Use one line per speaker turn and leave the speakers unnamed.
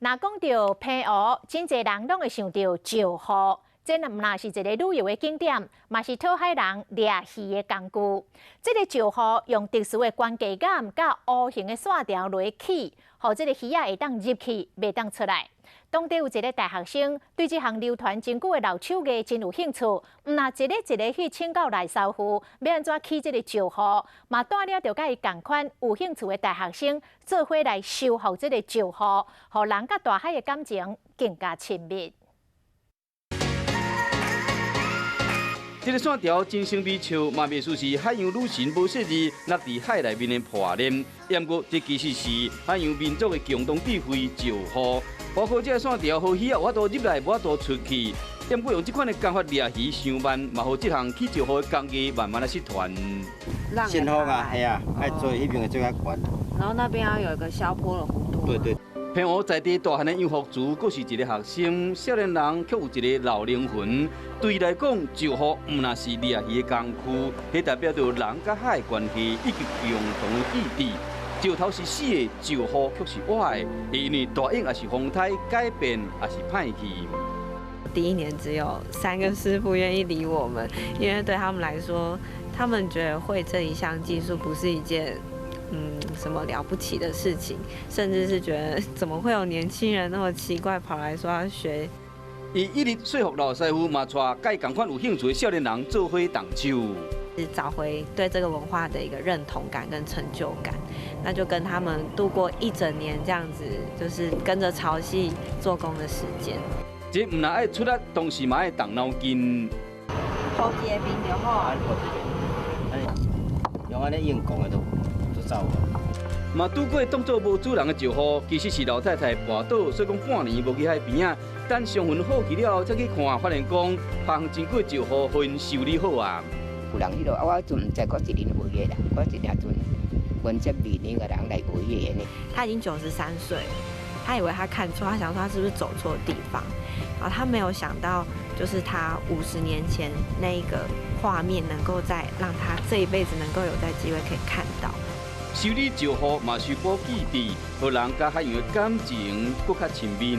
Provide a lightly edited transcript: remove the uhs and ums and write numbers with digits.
若講著澎湖，真濟人攏會想著石滬，這毋但是一个旅遊的景點，嘛是討海人掠魚的工具。這个石滬用特殊的關節桿佮烏形的線條來起，予這个魚仔會當入去，袂當出來。當地有一个大學生對這項流傳真久的老手藝真有興趣，毋但一个一个去請教賴師傅，欲按怎起這个石滬，嘛帶領著佮伊仝款有興趣的大學生做伙來修復這个石滬，予人佮大海的感情更加親密。
這个線條真神秘笑，嘛袂輸是海洋女神無細膩落佇海內面的破鏈。毋過，這其實是海洋民族的共同智慧石滬。包括這个線條，予魚仔有法度入來，無法度出去。毋過用這款的工法掠魚傷慢，嘛予這項起石滬的工藝慢慢仔失傳。
先風啊，係啊，愛做彼邊會做較懸。
然後那邊要有一個消波的弧度。
對對。
澎湖在地大漢的楊福慈，閣是一个學生，少年人卻有一個老靈魂。對伊來講，石滬毋但是掠魚的工具，彼代表著人佮海的關係以及共同的記憶。石頭是死的，石滬卻是活的，因為大湧抑是風颱改變，抑是歹去。
第一年只有三個師傅願意理我們，因為對他們來說，他們覺得會這一項技術不是一件什麼了不起的事情，甚至是覺得怎麼會有年輕人那麼奇怪跑來說要學。
伊一直說服老師傅，嘛帶佮伊仝款有興趣的少年人做伙動手，
找回對這個文化的一個認同感跟成就感，那就跟他們度過一整年這樣子，就是跟着潮汐做工的時間。
這毋但愛出力，同時嘛愛動腦筋。
鋪一个邊就好。
用按呢用講的都都走。
嘛拄過當做無主人的石滬，其實是老太太跋倒，所以講半年無去海邊仔。等傷痕好去了後，才去看，發現講拍真久的石滬，予𪜶修理好啊。
有人彼落啊，我陣毋知閣是恁畫的啦，我一陣阮這邊那個人來畫的呢。
他已經93歲，他以為他看錯，他想說他是不是走錯地方，然後他沒有想到，就是他50年前那一個畫面，能夠再讓他這一輩子能夠有再機會可以看到。
修理石滬嘛，修補記憶，予人佮海洋的感情閣較親密。